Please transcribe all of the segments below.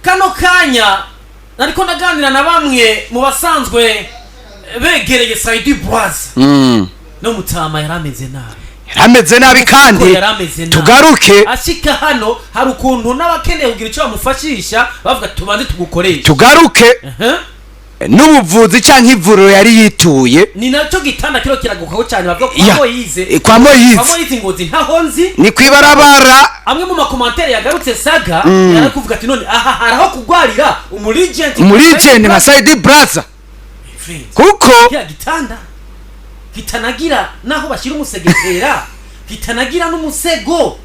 Kano kanya nariko ndaganira na bamwe mu basanzwe begereye Saidi Brazza, no mutama yarameze nabi. Yarameze nabi kandi. Kuko yarameze nabi. Tugaruke. Ashika hano, hari ukuntu n'abakeneye kugira icyo bamufashisha bavuga: "Tubanze tugukoreshe." Tugaruke. N'ubuvuzi canke ivuriro yari yituye. Ni nacyo gitanda kiro kiragukaho cyane, bavuga kwa Moyize. Kwa Moyize. Kwa Moyize Ngozi, ntaho nzi. Ni kwibarabara. Amwe mu ma commentaires yagarutse, Saga yarakuvuga ati: "None aha hari aho kugwarira umu legend?" Umu legend nka Saidi Brazza, kuko Kiriya gitanda kitanagira naho bashyira umusegetera, kitanagira n'umusego,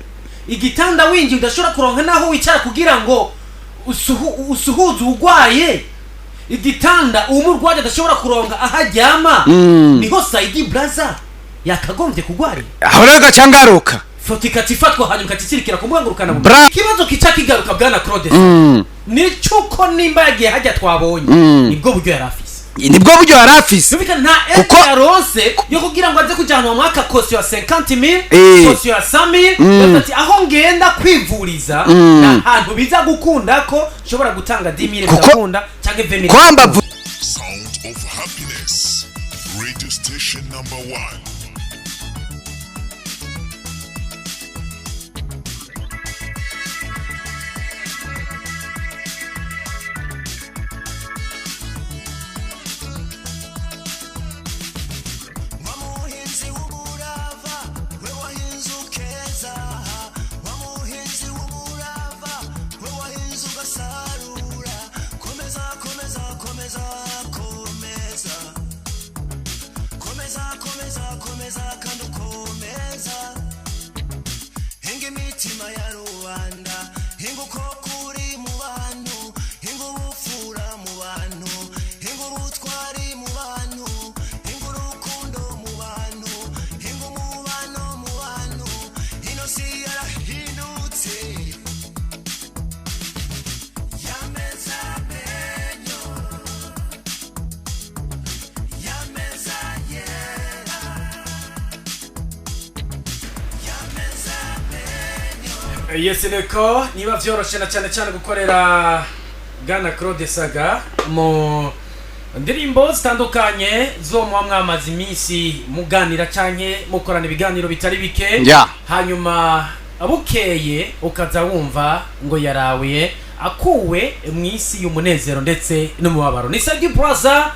igitanda winjiye udashobora kuronka naho wicara kugira ngo usuhuze urwaye, igitanda umurwayi adashobora kuronka aho aryama, niho Saidi Brazza yakagombye kugwarira? Aho rero gaca ngaruka. Foto ikata ifatwa, hanyuma ikacicirikira ku mbuga ngurukanabumenyi. Ikibazo kica kigaruka, bwana Claude, ni cyuko nimba yagiye hajya twabonye, nibwo buryo yari afise? Nibwo buryo yari afise. Yumvikana nta aide yaronse yo kugira ngo aze kujanwa mwaka caution ya 50,000, caution ya 100,000. Yavuze ati: "Aho ngenda kwivuriza nta hantu biza gukunda ko nshobora gutanga 10,000, bidakunda, cyangwa 20,000." Kwamba Sound of Happiness. Radio station number one. Wamuhinzi w'umurava, we wahinze ukeza. Wamuhinzi w'umurava, we wahinze ugasarura. Komeza, komeza, komeza, komeza, komeza, komeza, komeza kandi ukomeza. Hinga imitima ya rubanda, hinga uko kuri mu bantu, hinga ubupfura mu bantu, hinga ubutwari mu bantu, hinga urukundo mu bantu, hinga umubano mu bantu. Ino si yarahindutse, yameza amenyo, yameza yera, yameza amenyo. Yes, niko niba vyoroshe na cyane cyane gukorera bwana Claude Saga mu ndirimbo zitandukanye zo muba mwamaze iminsi muganira canke mukorana ibiganiro bitari bike, hanyuma bukeye ukaza wumva ngo yarawe akuwe mu isi y'umunezero ndetse n'umubabaro. Ni Saidi Brazza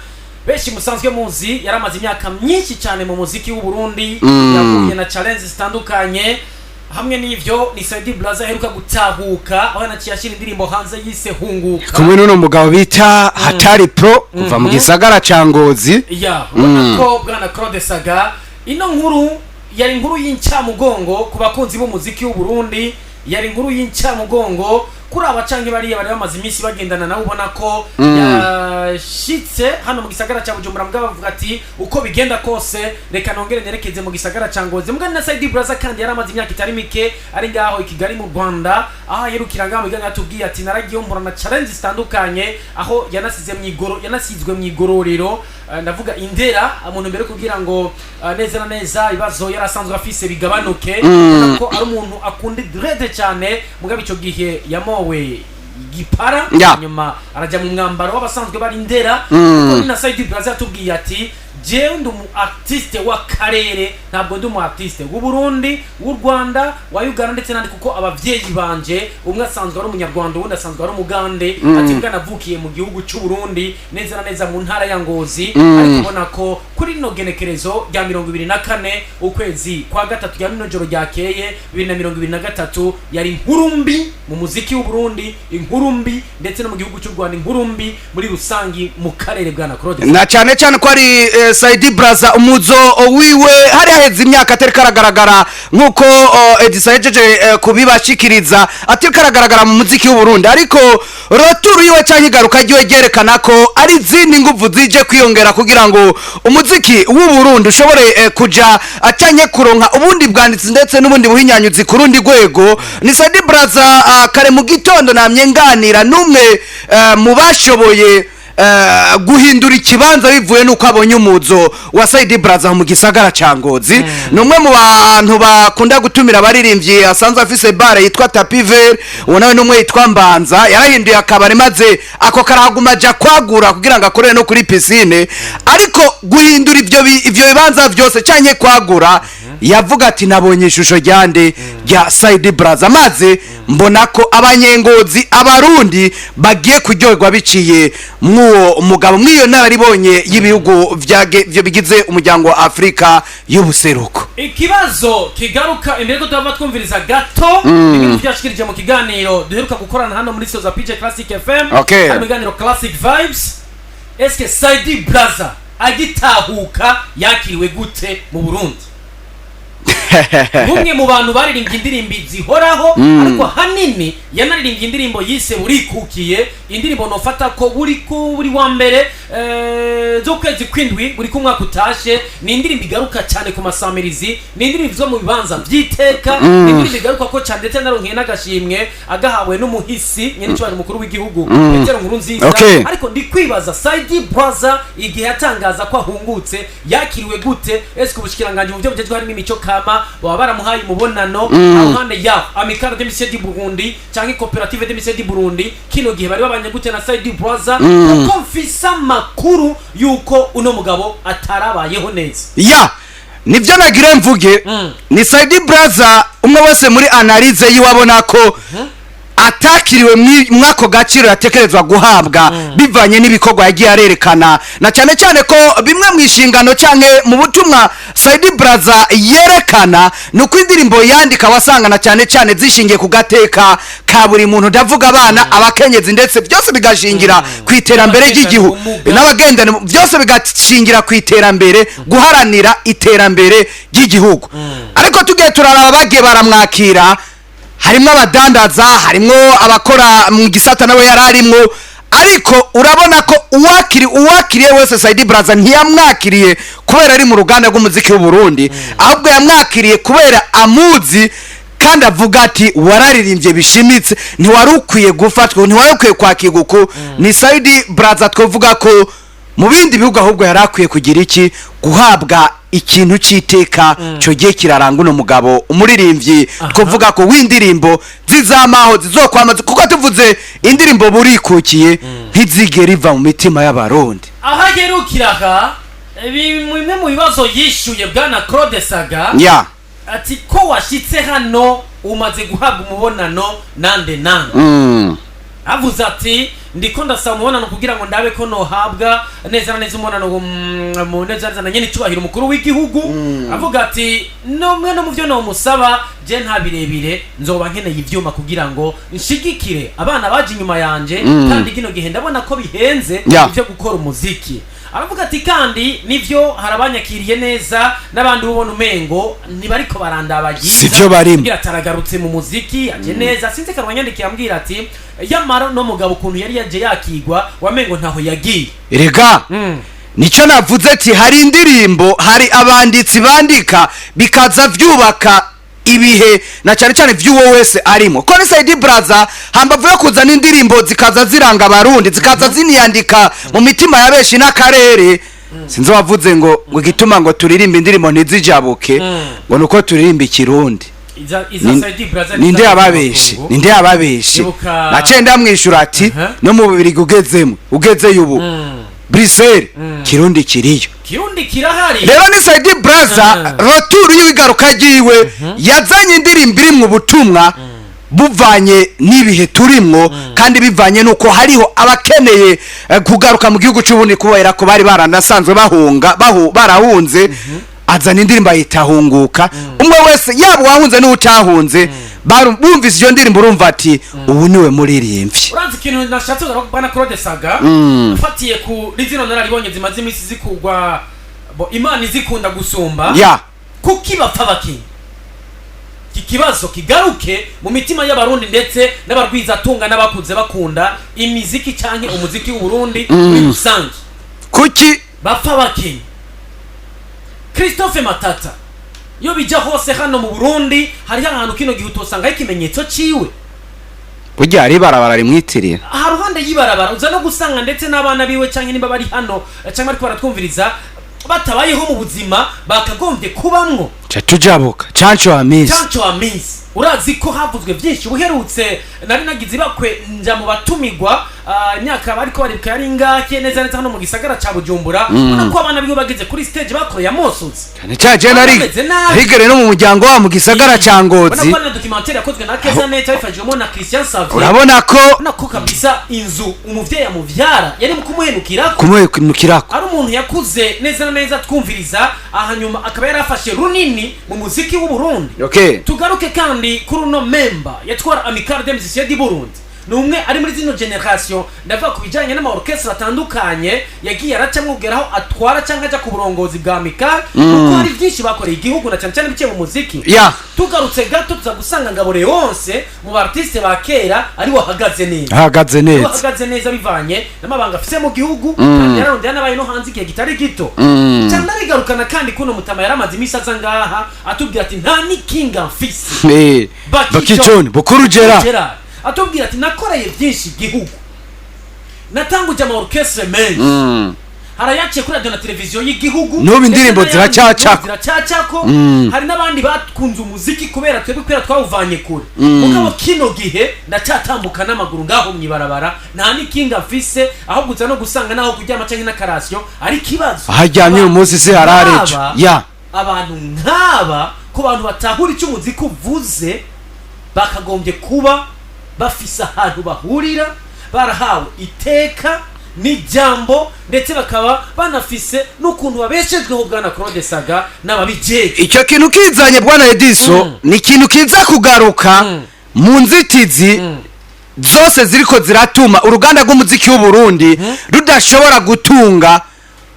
benshi musanzwe muzi, yaramaze imyaka myinshi cyane mu muziki w'u Burundi, yahuye na challenge zitandukanye. Hamwe n'ivyo, ni Saidi Brazza aheruka gutahuka, aho yanaciye ashyira indirimbo hanze yise "Hunguka". Kumwe n'uno mugabo bita Hatari Pro kuva mu gisagara ca Ngozi. Ya, ubona ko bwana Claude Saga, ino nkuru yari inkuru y'incamugongo ku bakunzi b'umuziki w'u Burundi, yari inkuru y'incamugongo kuri aba canke bariya bari bamaze iminsi bagendana nawe. Ubona ko yashitse hano mu gisagara cya Bujumbura, mugabo bavuga ati: "Uko bigenda kose, reka nongere nerekeze mu gisagara cya Ngozi." Mugani na Saidi Brazza kandi yari amaze imyaka itari mike ari ngaho i Kigali mu Rwanda, aho aherukira ngaho mu biganiro yatubwiye ati: "Naragiye mpura na challenge zitandukanye", aho yanasize mu igoro, yanasizwe mu igororero, ndavuga Indera, umuntu mbere kugira ngo neza na neza ibibazo yari asanzwe afise bigabanuke. Ubona ko ari umuntu akunda dread cyane, mugabo icyo gihe yamowe igipara, hanyuma arajya mu mwambaro w'abasanzwe bari Ndera. Kuko ni na Saidi Brazza yatubwiye ati: "Jewe ndi umu artiste w'akarere, ntabwo ndi umu artiste w'u Burundi, w'u Rwanda, wa Uganda ndetse n'andi, kuko abavyeyi banje umwe asanzwe ari umunyarwanda, uwundi asanzwe ari umugande." Ati: "Mbwa navukiye mu gihugu cy'u Burundi, neza na neza mu ntara ya Ngozi." Ariko ubona ko kuri rino genekerezo rya 24 ukwezi kwa gatatu, rya rino joro ryakeye, 2023, yari inkuru mbi mu muziki w'u Burundi, inkuru mbi ndetse no mu gihugu cy'u Rwanda, inkuru mbi muri rusangi mu karere, bwana Claude. Na cyane cyane ko ari Saidi Brazza, umuzo wiwe hari haheze imyaka atari karagaragara, nk'uko Edisa yahejeje kubibashikiriza, atari karagaragara mu muziki w'u Burundi. Ariko retour yiwe cyangwa igaruka ryiwe ryerekana ko ari izindi nguvu zije kwiyongera kugira ngo umuziki w'u Burundi ushobore kuja canke kuronka ubundi bwanditsi ndetse n'ubundi buhinyanyuzi ku rundi rwego. Ni Saidi Brazza. Kare mu gitondo namye nganira n'umwe mu bashoboye guhindura ikibanza bivuye nuko abonye umuzo wa Saidi Brazza mu gisagara ca Ngozi. Ni umwe mu bantu bakunda gutumira abaririmbyi, asanzwe afise bare yitwa Tapiver. Uwo nawe n'umwe yitwa Mbanza, yarahinduye akabari maze ako karahaguma, aja kwagura kugira ngo akorere no kuri piscine. Ariko guhindura ivyo bibanza vyose canke kwagura, yavuga ati: "Nabonye ishusho ryande rya Saidi Brazza, maze mbona ko abanyengozi, abarundi bagiye kuryoherwa biciye mw'uwo mugabo, mw'iyo nararibonye y'ibihugu vyo bigize umuryango wa Afrika y'ubuseruko." Ikibazo kigaruka imbere ko tuhava twumviriza gato bimwe mu vyashikirije mu kiganiro duheruka gukorana hano muri Soza PJ Classic FM, hano mu kiganiro Classic Vibes: eske Saidi Brazza agitahuka yakiriwe gute mu Burundi, nk'umwe mu bantu baririmbye indirimbo zihoraho, ariko hanini yanaririmbye indirimbo yise "Burikukiye", indirimbo nofata ko buri ku buri wa mbere z'ukwezi kw'indwi, buri ku mwaka utashe, ni indirimbo igaruka cyane ku masamirizi, ni indirimbo zo mu bibanza by'iteka, ni indirimbo igaruka ko cyane, ndetse naronkeye n'agashimwe agahawe n'umuhisi nyenicubahiro umukuru w'igihugu Petero Nkurunziza. Ariko ndi kwibaza, Saidi Brazza igihe yatangaza ko ahungutse yakiriwe gute? Ese ubushikiranganji mu byo bugezweho harimo imico kama baba baramuhaye umubonano? Aruhande yaho Amicale des Musiciens du Burundi cyangwa Coopérative des Musiciens du Burundi, kino gihe bari babanye gute na Saidi Brazza? Kuko mfise amakuru yuko uno mugabo atarabayeho neza. Ya, nibyo nagira mvuge. Ni Saidi Brazza, umwe wese muri analyse yiwe abona ko atakiriwe mw'ako gaciro yatekerezwa guhabwa bivanye n'ibikorwa yagiye arerekana, na cyane cyane ko bimwe mu inshingano canke mu butumwa Saidi Brazza yerekana ni uko indirimbo yandika wasanga na cyane cyane zishingiye ku gateka ka buri muntu, ndavuga abana, abakenyezi, ndetse byose bigashingira ku iterambere N'abagendana ry'igihugu. ubumuga. N'abagendana, byose bigashingira ku iterambere, guharanira iterambere ry'igihugu. Ariko tugiye turaraba bagiye baramwakira, harimo abadandaza, harimo abakora mu gisata nawe yari arimwo, ariko urabona ko uwakiriye wese Saidi Brazza ntiyamwakiriye kubera ari mu ruganda rw'umuziki w'u Burundi, ahubwo yamwakiriye kubera amuzi kandi avuga ati: "Wararirimbye bishimitse, ntiwari ukwiye gufatwa, ntiwari ukwiye kwakirwa uku." Ni Saidi Brazza twavuga ko mu bindi bihugu ahubwo yari akwiye kugira iki, guhabwa ikintu cy'iteka cyogiye kiraranga uno mugabo, umuririmbyi twavuga ko w'indirimbo zizamaho, zizokwama, kuko tuvuze indirimbo "Burikukiye" ntizigera iva mu mitima y'abarundi. Aho agerukira aha, bimwe mu bibazo yishyuye bwana Claude Saga, ati: "Ko washyitse hano, umaze guhabwa umubonano nande nande?" Avuze ati: "Ndiko ndasaba umubonano kugira ngo ndabe ko nohabwa neza na neza umubonano mu neza neza na nyene icyubahiro umukuru w'igihugu." Avuga ati: "Nomwe no mu byo nomusaba je nta birebire, nzoba nkeneye ivyuma kugira ngo nshigikire abana baje inyuma yanje, kandi kino gihe ndabona ko bihenze ivyo gukora umuziki." Aravuga ati: "Kandi nivyo, hari abanyakiriye neza n'abandi ubona umengo ntibariko barandabagiza." Sivyo barimo. Ambwira ati aragarutse mu muziki aje neza. Sinzi kanwa yandikiye ambwira ati: "Yamara no mugabo ukuntu yari yaje yakigwa, wamengo ntaho yagiye." Erega nicyo navuze ati hari indirimbo, hari abanditsi bandika bikaza vyubaka ibihe na cyane cyane vy'uwo wese arimo, ko ni Saidi Brazza, hambavu yo kuzana indirimbo zikaza ziranga abarundi, zikaza ziniyandika mu mitima ya benshi n'akarere. Sinzi wavuze ngo igituma ngo turirimbe indirimbo ntizijabuke, ngo nuko turirimba ikirundi. Iza Saidi Brazza Ninde yababeshe? Ninde yababeshe? Naciye ndamwishura ati no mu Bubirigi ugezemo, ugezeyo ubu Bruxelles, kirundi kiriyo. Kirundi kirahari. Rero ni Saidi Brazza, retour y'ibigaruka ryiwe yazanye indirimbo irimwo ubutumwa buvanye n'ibihe turimwo, kandi bivanye n'uko hariho abakeneye kugaruka mu gihugu cy'ubundi kubera ko bari baranasanzwe bahunga, barahunze. Azana indirimbo ayita "Hunguka". Umwe wese, yaba uwahunze n'utahunze, bumvise iyo ndirimbo urumva ati: "Ubu niwe muririmbyi." Uranzi ikintu nashatse kugaruka, bwana Claude Saga, ufatiye kuri zino nararibonye zimaze iminsi zikugwa bo, Imana izikunda gusumba, kuki bapfa abakinyi? Iki kibazo kigaruke mu mitima y'abarundi ndetse n'abarwizatunga n'abakuze bakunda imiziki canke umuziki w'uburundi muri rusange. Kuki bapfa abakinyi? Christophe Matata iyo bijya hose hano mu Burundi, hariho ahantu kino gihe utosangaho ikimenyetso ciwe. Burya hari ibarabara rimwitirira. Aha ruhande y'ibarabara uza no gusanga ndetse n'abana biwe, cyangwa nimba bari hano cyangwa ariko baratwumviriza, batabayeho mu buzima bakagombye kubamwo. Ca tujabuka Canco Hamisi. Canco Hamisi, urazi ko havuzwe byinshi. Uherutse nari nagize ibakwe nja mu batumigwa, imyaka bariko baribuka yari ingake neza neza hano mu gisagara ca Bujumbura. Ubona ko abana biwe bageze kuri stage bakoreye amosozi. Cyane cyane je nari Bameze nabi. rigere no mu muryango wa mu gisagara ca Ubona Ngozi. ko ari na documentaire yakozwe na Keza Neza bifashijwemo na Christian Xavier. Urabona ko Urabona ko kabisa inzu umuvyeyi amuvyara yari mu kumuhenukirako. Kumuhenukirako. Ari umuntu yakuze neza na neza twumviriza, hanyuma akaba yarafashe runini mu muziki w'u Burundi. Tugaruke kandi kuri uno memba yatwara Amicale des Musiciens du Burundi, ni umwe ari muri zino generation, ndavuga ku bijyanye n'ama orchestre atandukanye yagiye aracamwo kugera aho atwara cyangwa ajya ku burongozi bwa Amicale, kuko hari byinshi bakoreye igihugu na cyane cyane biciye mu muziki. Tugarutse gato, tuza gusanga Ngabo Leonce mu ba artiste ba kera ari wahagaze neza. Ahagaze Ariwe neza. ahagaze neza bivanye n'amabanga afise mu gihugu, kandi yararondeye n'abaye no hanze igihe kitari gito cyane. Arigarukana kandi kuno mutama yaramaze iminsi aza ngaha atubwira ati: "Nta n'ikinga mfise." Baki. Baki John. John Bukuru Gerard. Gerard atubwira ati: "Nakoreye byinshi igihugu, natanguje ama orchestre menshi, harayaciye kuri radio na televiziyo y'igihugu." N'ubu indirimbo Ndetse n'ayandi. ziracyacako. Ziracyacako. Hari n'abandi bakunze umuziki kubera twebwe, kubera twawuvanye kure. Mugabo kino gihe ndacyatambuka n'amaguru ngaho mwibarabara, nta n'ikinga mfise, ahubwo uza no gusanga naho kuryama canke n'akarasiyo ari ikibazo. Aho aryamye uyu munsi se hararejo. Abantu nk'aba, ku bantu batahura icyo umuziki uvuze, bakagombye kuba bafise ahantu bahurira, barahawe iteka n'ijambo, ndetse bakaba banafise n'ukuntu babeshejweho, bwana Claude Saga, n'ababijejwe. Icyo kintu kizanye, bwana Ediso, ni ikintu kiza kugaruka mu nzitizi zose ziriko ziratuma uruganda rw'umuziki w'u Burundi rudashobora gutunga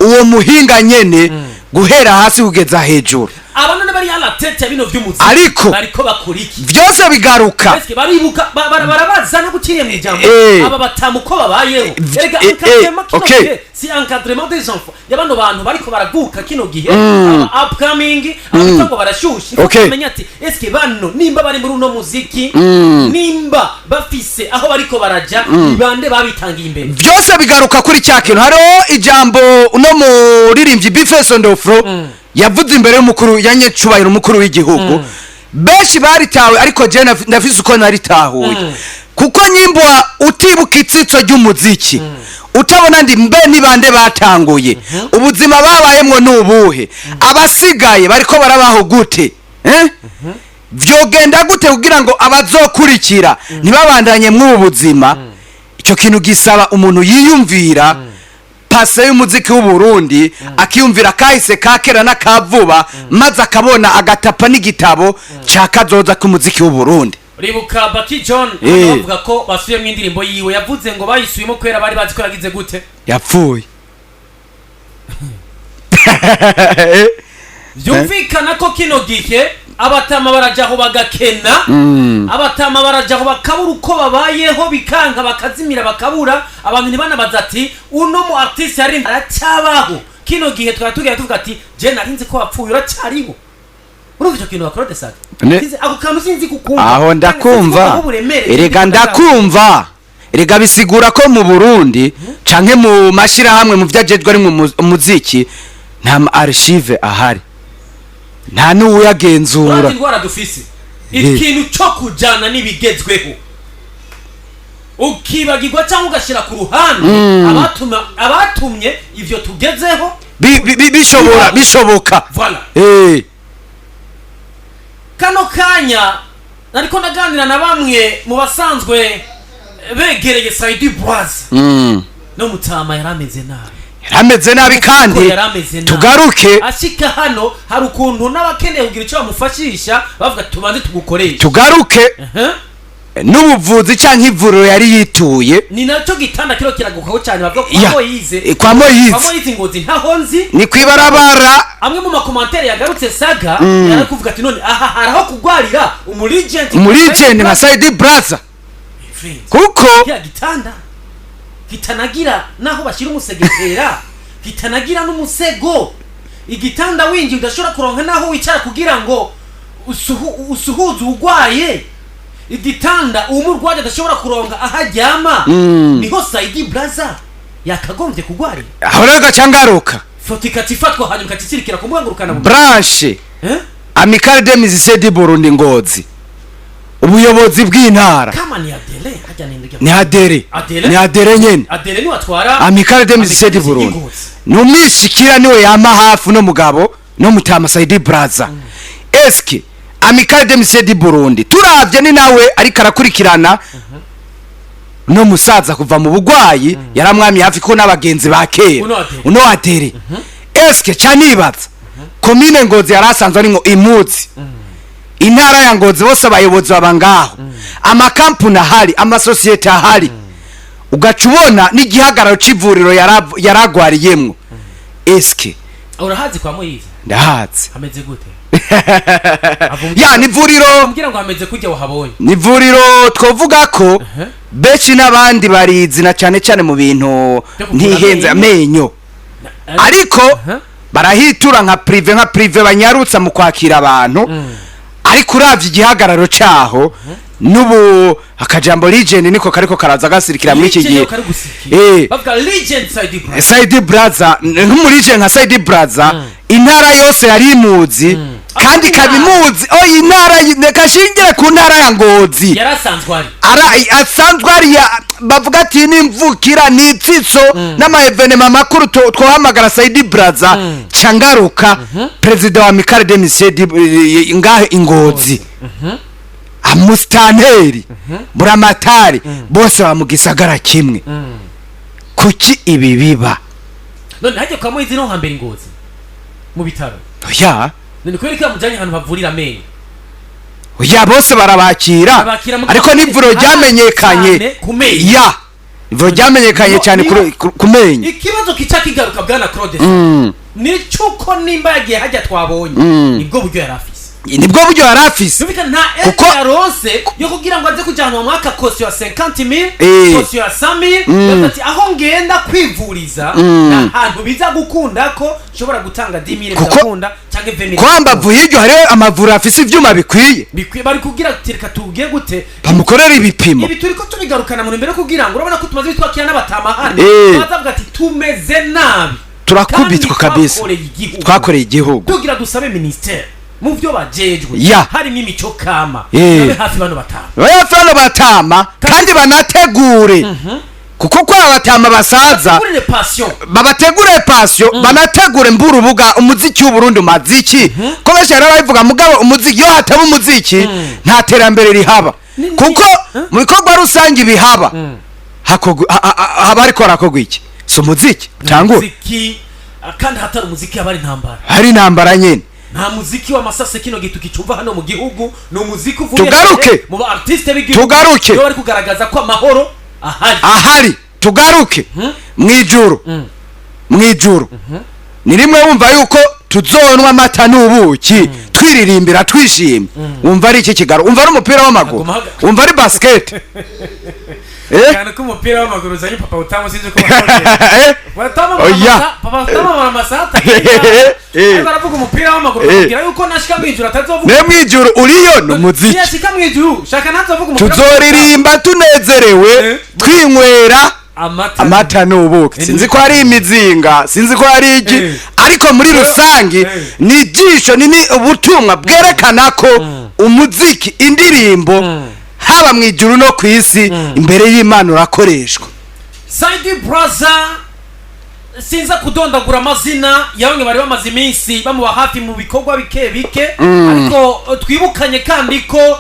uwo muhinga nyene guhera hasi kugeza hejuru. Aba none bari à la tête ya bino vy'umuziki Ariko bariko bakora iki? Vyose bigaruka. Eske baribuka barabaza no guciriye mu ijambo aba batamu uko babayeho? Erega encadrement kino gihe si encadrement des enfants ya bano bantu bariko baraguka kino gihe, aba upcoming, abitwa ngo barashushe. Ifo kumenya ati: eske bano nimba bari muri uno muziki, nimba bafise aho bariko baraja, ni bande babitangiye imbere? Byose bigaruka kuri cya kintu. Hariho ijambo uno muririmbyi Bifeso Ndofro yavuze imbere y'umukuru ya nyecubahiro umukuru w'igihugu. Benshi baritawe, ariko jewe ndafise uko naritahuye, kuko nyimbwa utibuka itsitso ry'umuziki, utabona ndi mbe ni bande batanguye, ubuzima babayemwo ni ubuhe, abasigaye bariko barabaho gute, eh? Vyogenda gute kugira ngo abazokurikira ntibabandanye mw'ubu buzima? Ico kintu gisaba umuntu yiyumvira passé y'umuziki w'u Burundi, akiyumvira kahise ka kera n'akavuba, maze akabona agatapa n'igitabo ca kazoza k'umuziki w'u Burundi. Ribuka Baki John bavuga ko basubiyemo indirimbo yiwe, yavuze ngo bayisubiyemo kubera bari bazi ko yagize gute? Yapfuye. Byumvikana ko kino gihe abatama barajaho bagakena, abatama barajaho bakabura uko babayeho, bikanka, bakazimira, bakabura. Abantu ntibanabaza ati: "Uno mu artiste yari aracyabaho?" Kino gihe twari tugiye tuvuga ati: "Je narinzi ko wapfuye, uracyariho." Urumva icyo kintu wa Claude Saga? Ako kantu sinzi kukumva. Aho Sinzi ndakumva. kukumva uburemere. Erega ndakumva, erega bisigura ko mu Burundi canke mu mashirahamwe mu vyajejwe ari mu muziki nta ma archive ahari, nta n'uwuyagenzura. Urazi indwara dufise, ikintu cyo kujyana n'ibigezweho, ukibagirwa cyangwa ugashyira ku ruhande abatumye ibyo tugezeho. Bishobora bishoboka. Voilà. Kano kanya nariko ndaganira na bamwe mu basanzwe begereye Saidi Boise, no mutama yari ameze nabi. Yarameze nabi kandi. Ko yari ameze nabi. Tugaruke. Ashika hano hari ukuntu n'abakeneye kugira icyo bamufashisha bavuga: "Tubanze tugukoreshe." Tugaruke n'ubuvuzi canke ivuriro yari yituye. Ni nacyo gitanda kiro kiragukaho cyane, bavuga kwa Moyize. Kwa Moyize. Kwa Moyize Ngozi, ntaho nzi. Ni kwibarabara. Amwe mu ma commentaires yagarutse, Saga, yarakuvuga ati: "None aha hari aho kugwarira umu legend?" Muri legend nka Saidi Braza, kuko Kiriya gitanda kitanagira naho bashyira umusegetera, kitanagira n'umusego, igitanda winjiye udashobora kuronka naho wicara kugira ngo usuhuze urwaye. Igitanda umurwayi adashobora kuronka aho aryama, niho Saidi Braza yakagombye kugwarira. Aho rero gaca ngaruka. Foto ikata ifatwa, hanyuma ikacicirikira ku mbuga ngurukanabumenyi. Branche Eh? Amicale des Musiciens du Burundi Ngozi, ubuyobozi bw'intara. Kama ni Adele hajya ni Ni Adere. Adere? Ni Adere nyene. Adele ni watwara Amicale des Musiciens du Burundi. Ngozi. Ni umwishikira, niwe yama hafi no mugabo no mutama Saidi Braza. Eske Amicale des Musiciens du Burundi, turavye, ni nawe ariko arakurikirana no musaza kuva mu bugwayi, yaramwamiye hafi ko n'abagenzi ba kera. Uno Adere. Uno Adere, eske ca nibaza komine Ngozi yari asanzwe arimwo imuzi, intara ya Ngozi bose abayobozi baba ngaho, amakampuni ahari, amasosiyete ahari, ugaca ubona n'igihagararo c'ivuriro yaragwariyemwo, eske Urahazi kwa Moyize? Ndahazi. Hameze gute? Ya, ni ivuriro. Ambwira ngo hameze kujya wahabonye. Ni ivuriro twovuga ko benshi n'abandi barizi, na cyane cyane mu bintu Byo kuvura ntihenze amenyo. amenyo, ariko barahitura nka privé, nka privé banyarutsa mu kwakira abantu. Ariko uravye igihagararo caho n'ubu, akajambo legend niko kariko karaza gasirikira muri iki gihe. Bavuga legend Saidi Braza. Saidi Braza, nk'umurije nka Saidi Braza, intara yose yari imuzi kandi ikaba imuzi. Oya, intara reka shingire ku ntara ya Ngozi. Yarasanzwe ari Ara asanzwe ariya bavuga ati nimvukira ni itsitso n'ama événements makuru twohamagara Saidi Braza. Cangaruka perezida wa Amicale des Musiciens ngahe Ingozi, amusitanteri, buramatari, bose ba mu gisagara kimwe. Kuki ibi biba? None hajya kwa Moyize no hambere Ngozi mu bitaro? Oya. None kubera ko yamujyanye ahantu bavurira amenyo? Oya, bose barabakira. Barabakira Ariko n'ivuriro ryamenyekanye cyane ku menyo. Ya, ivuriro ryamenyekanye cyane ku menyo. Ikibazo kica kigaruka, bwana Claude, ni cyuko nimba yagiye hajya twabonye, nibwo buryo yari afise. Nibwo buryo yari afise. Yumvikana nta yaronse yo kugira ngo aze kuja ahantu bamwaka caution ya 50,000, caution ya 100,000. Yavuze ati aho ngenda kwivuriza ni ahantu biza gukunda ko nshobora gutanga 10,000, bigakunda, cyangwa 20,000. Kwa mbavu y'iryo hariho amavuriro afise ivyuma bikwiye. Bikwiye, bari kugira ati reka tugiye gute Bamukorera ibipimo. Ibi turi ko tubigarukana mu ntumbero yo kugira ngo urabona ko tumaze twakira n'abatama hano, bazavuga ati tumeze nabi. Turakubitwa Kandi kabisa. twakoreye igihugu. Twakoreye igihugu. Tugira dusabe ministère mu byo bajejwe, harimo imico kama, babe hafi bano batama. Bayafano batama kandi banategure, kuko kwa batama basaza Bategurire pension. Babategure pension, banategure mburubuga. Umuziki w'Uburundi umaze iki? Ko benshi rero babivuga, mugabo umuziki, iyo hataba umuziki nta terambere rihaba, kuko mu bikorwa rusange bihaba haba hariko harakorwa iki? Si umuziki utangura? Umuziki, kandi hatari umuziki haba ari intambara. Hari intambara nyene. Nta muziki w'amasase kino gihe tukicumva hano mu gihugu, ni umuziki uvuye Tugaruke. kure mu ba artiste b'igihugu. Tugaruke. Nibo bari kugaragaza ko amahoro ahari. Ahari. Tugaruke mwijuru. Mwijuru ni rimwe wumva yuko tuzonwa amata n'ubuki, twiririmbira, twishimye. Wumva ari iki kigaro? Wumva ari umupira w'amaguru? Aguma Wumva ari basket, eh? Cyane ko umupira w'amaguru uzanye papa utamu, sinzi ko bakongera. Eh? Batama. Oya. Papa utamu amara amasaha 3 ariko aravuga umupira w'amaguru, kugira yuko nashika mwijuru atazovuga. Ne, mwijuru uriyo ni umuziki. Niyashika mwijuru shaka ntazovuga umupira. Tuzoririmba tunezerewe, twinywera amata. Amata n'ubuki. Sinzi ko ari imizinga, sinzi ko ari iki, ariko muri rusange ni ijisho, ni ubutumwa bwerekana ko umuziki, indirimbo, haba mu ijuru no ku isi, imbere y'Imana urakoreshwa. Saidi Braza, sinza kudondagura amazina ya bamwe bari bamaze iminsi bamuba hafi mu bikorwa bike bike, ariko twibukanye kandi ko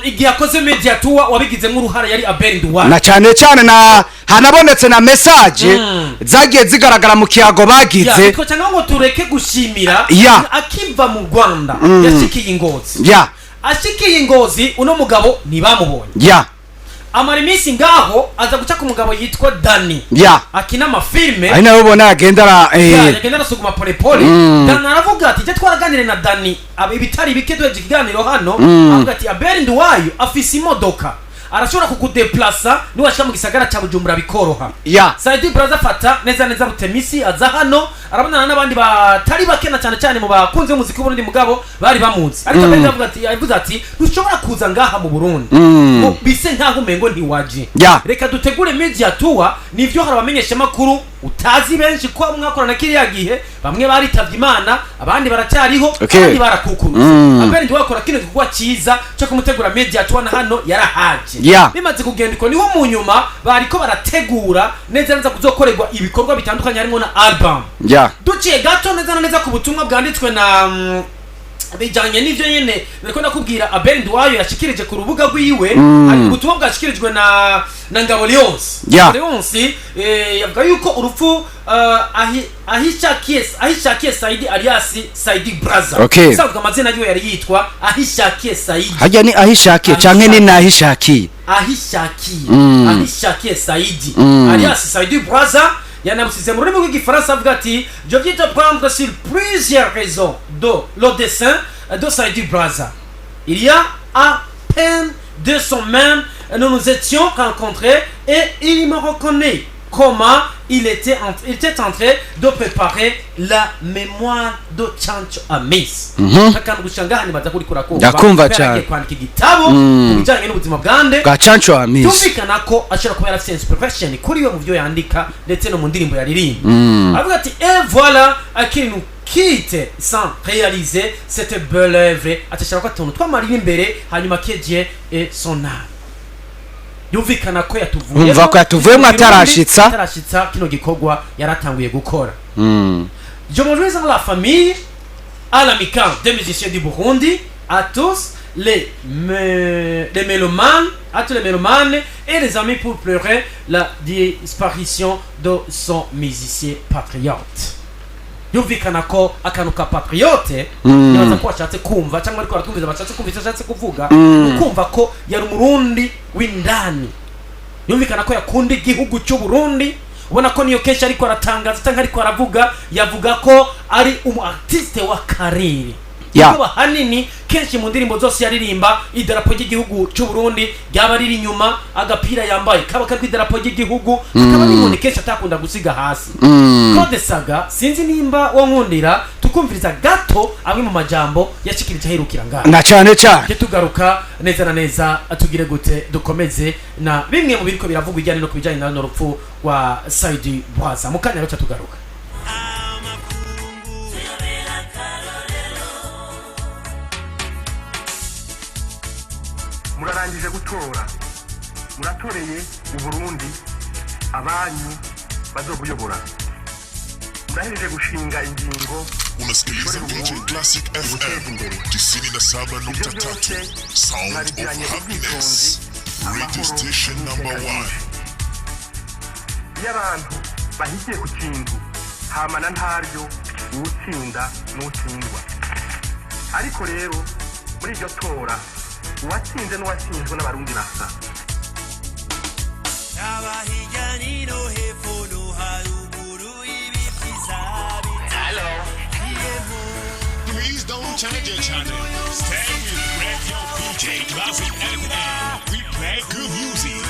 igihe akoze media tour wabigizemo uruhare yari Abel Nduwayo. Na cyane cyane na hanabonetse na message zagiye zigaragara mu kiyago bagize. Nitwo cyangwa ngo tureke gushimira. Akiva mu Rwanda yashikiye Ingozi. Ashikiye Ingozi, uno mugabo ntibamubonye. Amara iminsi ngaho, aza guca ku mugabo yitwa Dani akina amafilme. Ari nawe ubona yagenda ara Yagenda arasuguma polepole. Dani aravuga ati jya twaraganire na Dani ibitari bike, duheje ikiganiro hano, avuga ati Abel Nduwayo afise imodoka. Arashobora kukudeplasa niwashika mu gisagara ca Bujumbura bikoroha. Saidi Brazza afata neza neza rutemisi, aza hano, arabonana n'abandi batari bake, na cyane cyane mu bakunzi b'umuziki w'Uburundi, mugabo bari bamuzi. Ariko avuga ati, yavuze ati: "Ntushobora kuza ngaha mu Burundi ngo bise nkaho umengo ntiwaje. Reka dutegure media tour." Nivyo, hari abamenyesha makuru utazi benshi ko mwakorana kiriya gihe, bamwe baritavye Imana, abandi baracyariho, abandi barakukurutse. Abandi ntiwakora kino gikorwa cyiza cyo kumutegura media tour, na hano yarahaje. Bimaze kugenda uko, niho mu nyuma bariko barategura neza neza kuzokorerwa ibikorwa bitandukanye, harimo na album. Duciye gato neza na neza ku butumwa bwanditswe na bijanye n'ivyo nyene nariko ndakubwira, Abel Nduwayo yashikirije ku rubuga rwiwe. Hari ubutumwa bwashikirijwe na Ngabo Leonce. Leonce yavuga yuko urupfu ahishakiye Saidi alias Saidi Brazza. Usanzwe amazina yiwe yari yitwa Ahishakiye Saidi. Harya ni Ahishakiye canke ni Nahishakiye? Ahishakiye. Ahishakiye Saidi alias Saidi Brazza yanabusize mu rurimi rw'Igifaransa, avuga ati: "Je viens te prendre sur plusieurs raisons de le décès de Saidi Brazza. Il y a à peine 2 semaines, nous nous étions rencontrés et il me reconnaît comment il était en train de préparer la mémoire de Chancho Amis." Akantu gushika ngaha nibaza kuri kurakumva. Ndakumva Kubera cane. agiye kwandika igitabo ku bijyanye n'ubuzima bwande? Bwa Chancho Amis. Byumvikana ko ashobora kuba yarafite inspiration kuri we mu byo yandika ndetse no mu ndirimbo yaririmba. Avuga ati: "Et voilà qu'il nous quitte sans réaliser cette belle œuvre." Atashaka ko atuntu twamarira imbere, hanyuma que Dieu ait son âme. Yumvikana ko yatuvuyemo. Umva ko yatuvuyemo atarashitsa. Atarashitsa kino gikorwa yaratanguye gukora. "Je me réjouis à la famille, à l'amicale des musiciens du Burundi, à tous les mélomanes, à tous les mélomanes et les amis pour pleurer la disparition de son musicien patriote." Yumvikana ko akantu ka patriote, nibaza ko washatse kumva cyangwa ariko baratwumviza bashatse kumva icyo ashatse kuvuga, ukumva ko yari Umurundi w'indani. Yumvikana ko yakunda igihugu cy'u Burundi. Ubona ko niyo kenshi ariko aratangaza cyangwa ariko aravuga, yavuga ko ari umu artiste w'akarere. Kuko ahanini kenshi mu ndirimbo zose yaririmba, idarapo ry'igihugu cy'u Burundi ryaba riri inyuma, agapira yambaye kaba kariko idarapo ry'igihugu, akaba n'inkoni kenshi atakunda gusiga hasi. Claude Saga, sinzi nimba wankundira tukumviriza gato amwe mu majambo yashikirije aherukira ngaha. Na cane cane. Tujye tugaruka neza na neza, tugire gute, dukomeze na bimwe mu biriko biravugwa ijyanye no ku bijyanye na runo rupfu rwa Saidi Brazza. Mu kanya gato tugaruka. Amakungu. Murarangije gutora, muratoreye Uburundi abanyu bazobuyobora, murahejeje gushinga ingingo. Unasikiliza DJ Classic FM 97.3, Sound of Happiness, Radio Station number one. Iyo abantu bahigiye ku kintu hamana ntaryo, uwutsinda n'utsindwa. Ariko rero muri iryo tora, uwatsinze n'uwatsinzwe n'Abarundi basa. Haba hirya nino, hepfo no haruguru, ibi byiza. Please don't change your channel. Stay with Radio PJ Classic FM. We play good music.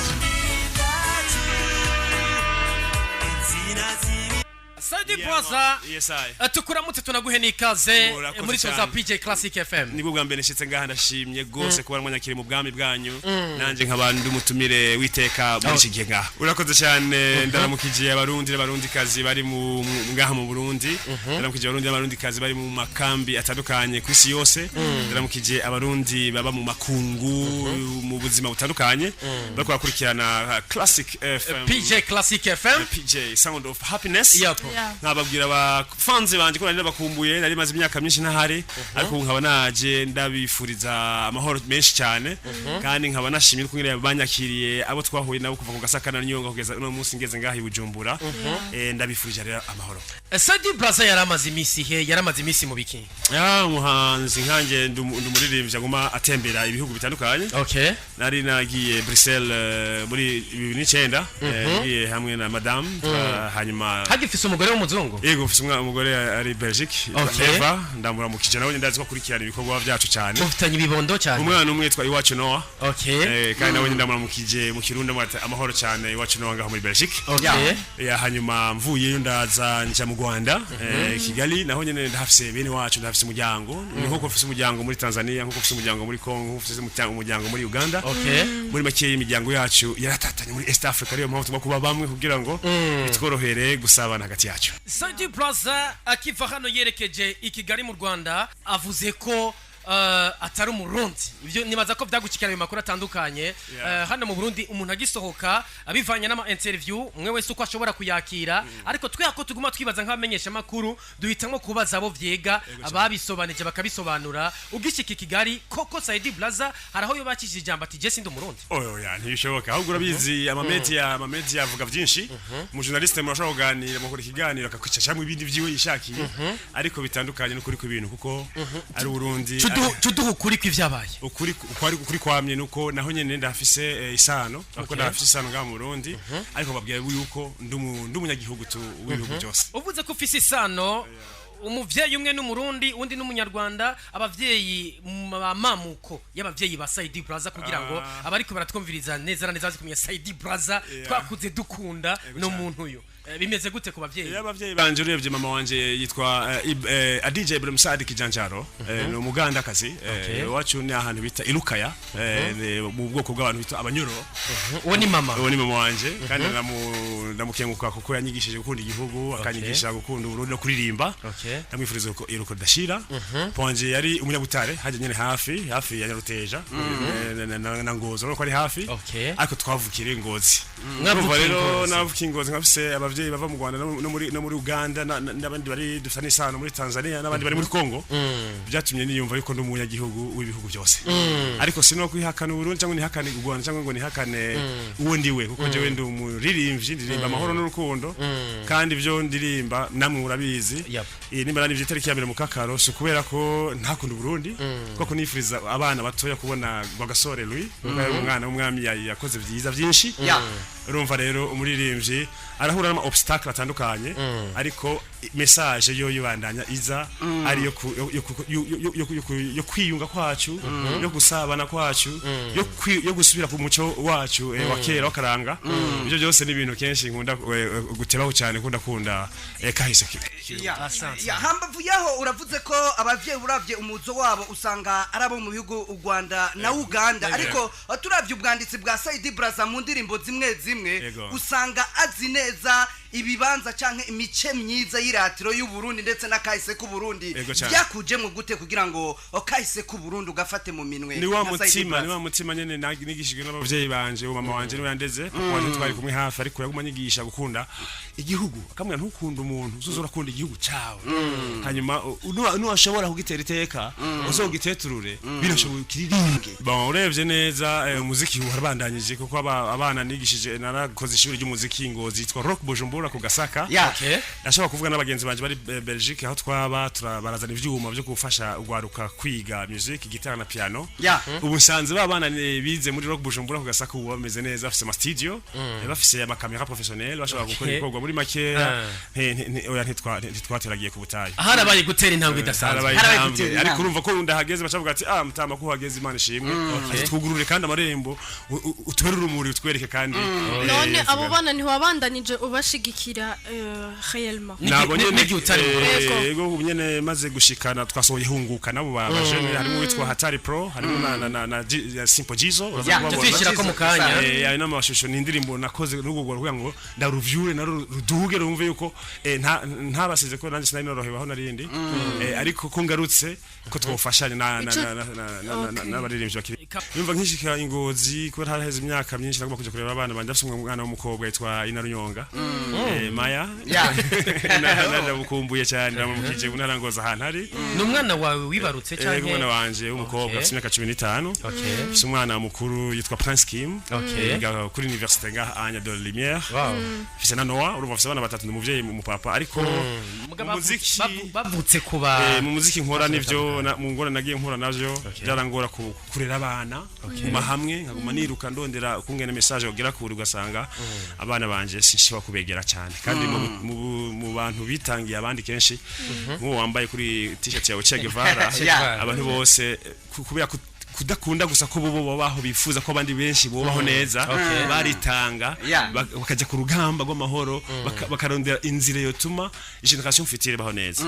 Insina ziri Saidi Brazza. Yes, I. Tukuramutse, tunaguhe n'ikaze Murakoze muri show za cyane. PJ Classic FM. Nibwo bwa mbere nshitse ngaha, ndashimye gose kuba mwanyakiri mu bwami bwanyu, nanje nkaba ndi umutumire witeka muri iki gihe ngaha. Urakoze cyane. Ndaramukije Abarundi n'Abarundikazi bari ngaha mu Burundi, ndaramukije Abarundi n'Abarundikazi bari mu makambi atandukanye ku isi yose, ndaramukije Abarundi baba mu makungu mu buzima butandukanye bariko bakurikirana Classic FM. PJ Classic FM. PJ Sound of Happiness. Yep. Nkababwira abafanzi banje ko nari nabakumbuye, nari maze imyaka myinshi ntahari, ariko ubu nkaba naje ndabifuriza amahoro menshi cyane, kandi nkaba nashimye ko ngene banyakiriye, abo twahuye nabo kuva ku Gasaka na Nyonga kugeza uno munsi ngeze ngaha i Bujumbura. Ndabifurije rero amahoro. Saidi Brazza yari amaze iminsi he? Yari amaze iminsi mu biki? Ya, umuhanzi nkanjye ndi umuririmbyi aguma atembera ibihugu bitandukanye. Nari nagiye Bruxelles muri 2009, ngiye hamwe na madame, hanyuma Hagifise umugore. w'umuzungu? Yego, mfise umwana, umugore ari Belgique. Eva, ndamuramukije, nawe ndazi ko akurikirana ibikorwa byacu cyane. Mufitanye ibibondo cyane? Umwana umwe yitwa Iwacu Noah. Kandi nawe ndamuramukije mu Kirundi, amwita amahoro cyane, Iwacu Noah ngaho muri Belgique. Ya, hanyuma mvuyeyo ndaza nja mu Rwanda, Kigali, naho nyene ndahafise bene wacu, ndahafise umuryango. Ni nkuko mfise umuryango muri Tanzania, nkuko mfise umuryango muri Congo, nkuko mfise umuryango muri Uganda. Muri make, imiryango yacu yaratatanye muri East Africa, ariyo mpamvu tugomba kuba bamwe kugira ngo bitworohere gusabana hagati yacu. Saidi Plaza akiva hano yerekeje i Kigali mu Rwanda, avuze ko atari Umurundi. Ibyo nibaza ko byagucikira ayo makuru atandukanye. Hano mu Burundi umuntu agisohoka abivanye n'ama interview, umwe wese uko ashobora kuyakira, ariko twe ko tuguma twibaza nk'abamenyesha makuru, duhitamwo kubaza abo vyega, ababisobanije bakabisobanura. Ugishika i Kigali koko, Saidi Plaza hari aho yobakishije ijambo ati: "Je sindi Umurundi"? Oyo ya, ntibishoboka. Ahubwo urabizi, amamedia avuga byinshi. Mu journaliste murashobora kuganira, mukora ikiganiro, akakwica cyangwa ibindi vyiwe yishakiye, ariko bitandukanye n'ukuri kw'ibintu, kuko ari Burundi. Tuduha ukuri kw'ivyabaye. Ukuri ukuri ukuri kwamye nuko naho nyene ndafise isano, kuko ndafise isano ngaha mu Burundi, ariko babwira yuko ndi umunyagihugu tu w'ibihugu byose. Uvuze ko ufise isano, umuvyeyi umwe n'Umurundi, undi n'Umunyarwanda, abavyeyi bamamuko y'abavyeyi ba Saidi Braza, kugira ngo abariko baratwumviriza neza na neza bazi kumenya Saidi Braza twakuze dukunda no muntu uyu. Bimeze gute ku bavyeyi? Iyo abavyeyi banje, urebye mama wanje yitwa Adija Ibrahim Saadi Kijanjaro, ni Umugandakazi. Iwacu ni ahantu bita Ilukaya, ni mu bwoko bw'abantu bita Abanyoro. Uwo ni mama? Uwo ni mama wanje, kandi ndamukenguka kuko yanyigishije gukunda igihugu, akanyigisha gukunda Uburundi no kuririmba. Ndamwifuriza ko iruko ridashira. Papa wanje yari umunyabutare, hajya nyene hafi hafi ya Nyaruteja na Ngozi, urabona ko ari hafi. Ariko twavukiriye Ngozi. Mwavukiye Urumva rero Ngozi. navukiye Ngozi, nkafise abavyeyi bava mu Rwanda no muri Uganda n'abandi bari dufite n'isano muri Tanzania n'abandi bari muri Congo. Byatumye niyumva yuko ndi umunyagihugu w'ibihugu byose, ariko sino kwihakana Uburundi cyangwa nihakane u Rwanda cyangwa ngo nihakane uwo ndiwe, kuko jewe ndi umuririmbyi, ndirimba amahoro n'urukundo, kandi ibyo ndirimba namwe murabizi. Nimba nari itariki ya 1 mu Kakaro, si ukubera ko ntakunda Uburundi, kuko nifuriza abana batoya kubona Rwagasore Louis, kuko yari umwana w'umwami, yakoze byiza byinshi. Urumva rero, umuririmbyi arahura n'ama obstacle atandukanye, ariko message yo yibandanya iza ari yo kwiyunga kwacu, yo gusabana kwacu, yo gusubira ku muco wacu wa kera wakaranga. Ibyo byose ni ibintu kenshi nkunda gutebaho cyane, nkunda kunda kahise. Asante. Ya, hambavu yaho uravuze ko abavyeyi, uravye umuzo wabo usanga ari abo mu bihugu u Rwanda na Uganda, ariko turavye ubwanditsi bwa Saidi Braza mu ndirimbo zimwe zimwe, usanga azi neza ibibanza canke imice myiza y'iratiro y'u Burundi ndetse n'akahise k'u Burundi. Cyane. Byakujemwo gute kugira ngo kahise k'u Burundi ugafate mu minwe Ni wa nka Saidi mutima, ni Braza? wa mutima nyene nigishijwe n'abavyeyi banje. Uwo mama wanje niwe yandeze, papa wanje twari kumwe hafi, ariko yaguma anyigisha gukunda igihugu, akamubwira: "Ntukunda umuntu, uzoza urakunda igihugu cawe, hanyuma nuwashobora kugitera iteka uzogiteturure, birashoboye ukiririmbe." Bon, urebye neza, umuziki warabandanyije, kuko abana nigishije, narakoze ishuri ry'umuziki Ngozi yitwa Rock Bujumbura ku Gasaka. Ndashobora kuvuga n'abagenzi banje bari Belgique, aho twaba barazana ivyuma byo gufasha ugwaruka kwiga music, gitara na piano. Ubu nsanze ba bana bize muri Rock Bujumbura ku Gasaka, ubu bameze neza, bafise ama studio, bafise ama caméra professionnel, bashobora gukora ibikorwa. Muri makeya, oya, ntitwateragiye ku butayu. Harabaye gutera intambwe idasanzwe. Harabaye Harabaye intambwe. gutera Ariko intambwe. urumva ko ndahageze bacavuga ati: "Ah, mutama, ko uhageze, Imana ishimwe." Ati: "Twugurure kandi amarembo, utubere urumuri, utwereke kandi." None abo bana ntiwabandanije ubashigikira réellement? Nabo nyene. N'igihe utari mu Yego. Yego, ubu nyene maze gushikana twasohoye hunguka nabo ba bajene, harimo uwitwa Hatari Pro, harimo na Simple Jizo, uraza kubabona. Tuzishyira ko mu kanya. Ayo n'amashusho ni indirimbo nakoze n'ubwo kugira ngo ndaruvyure naro ruduge, rumve yuko ntabasize, ko nanjye sinari norohewe aho narindi. Ariko ko ngarutse ko twofashanya n'abaririmbyi bakiri. Yumva nkishika Ingozi, kubera haraheze imyaka myinshi, nagomba kuja kureba abana banje. Ndafise umwana w'umukobwa yitwa Inarunyonga, Maya. Ndamukumbuye cyane, ndamukije ubu ntarangoza ahantu ari. Ni umwana wawe wibarutse Yego, umwana canke? wanje w'umukobwa afite imyaka 15. Afise umwana mukuru yitwa Prince Kim, yiga kuri université ngaha Anya de Lumière. Afise na Noah. Urumva afise abana batatu, ndi umuvyeyi, mu papa, ariko Mugabo mu muziki bavutse kuba mu muziki nkora nivyo mu ngora nagiye nkora navyo byarangora kurera abana, kuguma hamwe, nkaguma niruka ndondera kungena message bagera kure, ugasanga abana banje sinshobora kubegera. cyane kandi mu bantu bitangiye abandi kenshi, nk'uwo wambaye kuri t-shirt yawe Che Guevara, Che Guevara. abantu bose kubera kudakunda gusa ko bo babaho, bifuza ko abandi benshi bubaho neza, baritanga, bakajya ku rugamba rw'amahoro, bakarondera inzira yotuma génération future ibaho neza.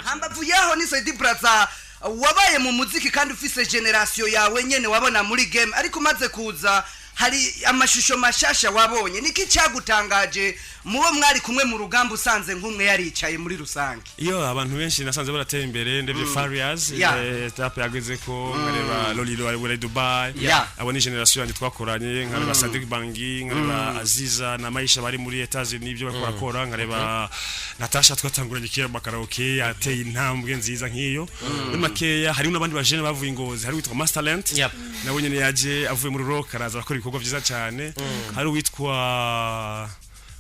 Hambavu yaho ni Saidi Braza wabaye mu muziki kandi ufise génération yawe nyene wabona muri game, ariko umaze kuza hari amashusho mashasha wabonye. Niki cyagutangaje mubo mwari kumwe mu rugamba usanze nk'umwe yaricaye muri rusange? Iyo abantu benshi nasanze baratera imbere, ndebye Farias, étape yageze ko, nkareba Lolilo ari muri Dubai, abo ni génération yanjye twakoranye, nkareba Sadik Bangi, nkareba Aziza na Maisha bari muri Etats-Unis, ibyo bariko barakora, nkareba Natasha twatanguranye kera mu karaoke, yateye intambwe nziza nk'iyo. Muri makeya hariho n'abandi bajene bavuye i Ngozi, hari uwitwa Masterland, nawe nyene yaje avuye muri rock, araza arakora ibikorwa vyiza cyane. Hari uwitwa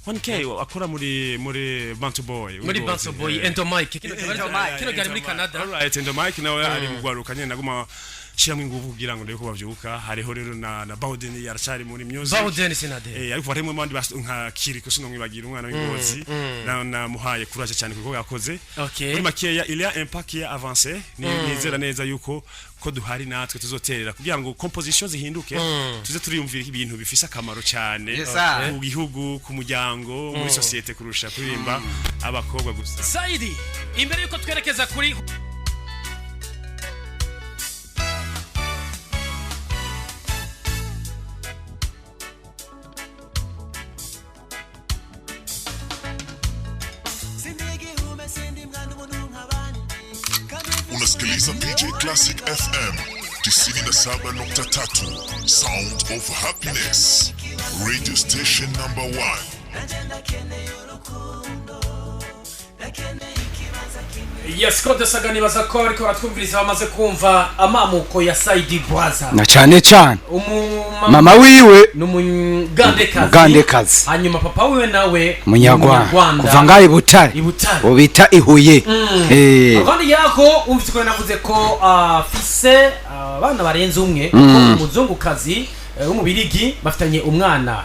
1K akora muri Bantu Boy. Muri Ngozi. Bantu Boy. Endo Mike kino Endo Mike. kino gari muri Canada. Alright, Endo Mike nawe ari mu gwaruka nyene, naguma shiramo ingufu kugira ngo ndebe ko bavyuka. Hariho rero na Bowden yaracari muri music. Bawden Sinade. Ariko harimo abandi nka Kiriko, sinomwibagira, umwana w'Ingozi, na namuhaye courage cyane kuko yakoze. Muri makeya il y a un pas qui a avancé. Nizera neza yuko ko duhari natwe tuzoterera kugira ngo composition zihinduke, tuze turiyumvira ibintu bifise akamaro cyane Yes, sir. ku gihugu, ku muryango, muri société, kurusha kuririmba abakobwa gusa. Saidi, imbere yuko twerekeza kuri Sindi igihume, sindi mwana ubuntu nk'abandi kandi. Unasikiliza PJ Classic FM 97.3, Sound of Happiness, radio station number one. Nanjye ndakeneye urukundo, ndakeneye ikibanza kinini. Yes, Claude Saga, nibaza ko ariko baratwumviriza bamaze kumva amamuko ya Saidi Brazza. Na cyane cyane umumama mama wiwe ni umugandekazi. Umugandekazi. Hanyuma papa wiwe nawe Umunyarwanda kuva ngaho i Butare. I Butare. Ubu bita i Huye. Abandi yaho umvise ko navuze ko afise abana barenze umwe, ko umuzungukazi w'umubirigi bafitanye umwana